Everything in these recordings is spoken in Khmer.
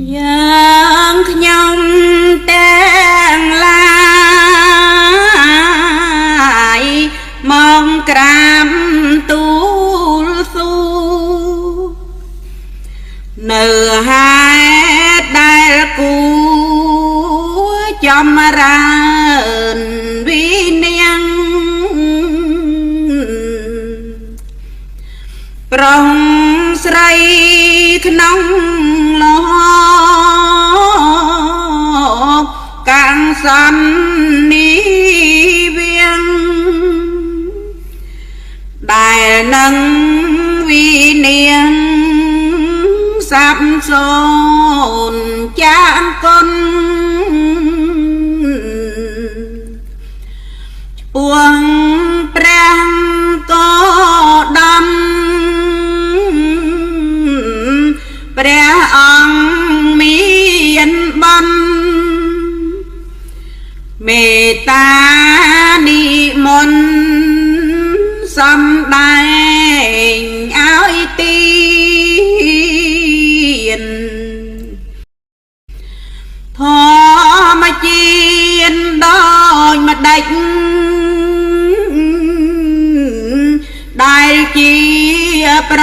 យ៉ាងខ្ញុំទាំងឡាយមកក្រាបទូលសួរនៅហេតុដែលគួរចម្រើនវិន័យប្រុសស្រីក្នុងលោកកាំងសន្និវៀងដែលនឹងវិនាងសាបសូនចាងគុណឆ្ពោះព្រះកដំព្រះអង្គមានបុណ្យមេត្តានិមន្តសំដែងឲ្យទានធម្មជាតិដូចម្ដេចដែលជាប្រ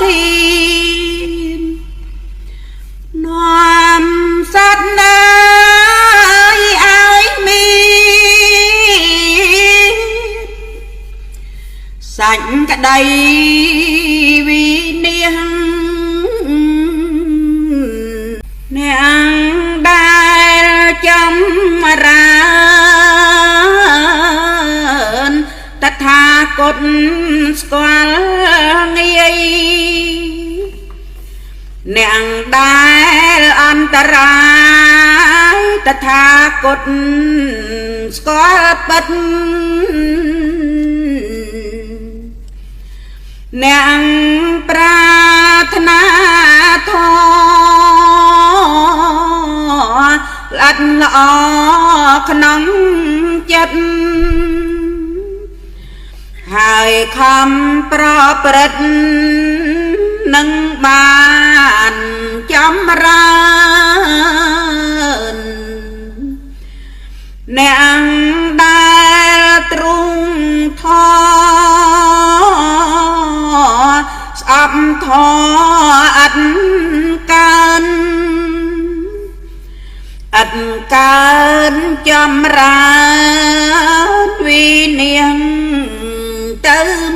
ធាននាំសត្វណាយឲ្យមានសាច់ក្តីវិនាសអ្នកដែលចម្រើនតថាគតស្គាល់ងាយអ្នកដែលអន្តរាយតថាគតស្គាល់ពិតអ្នកប្រាថ្នាធម៌ល្អិតល្អក្នុងចិត្តហើយខំប្រព្រឹត្តនឹងបានចម្រើនអ្នកដែលទ្រុងធស្អប់ធអត់កើនអត់កើនចម្រើនវិនាសទៅ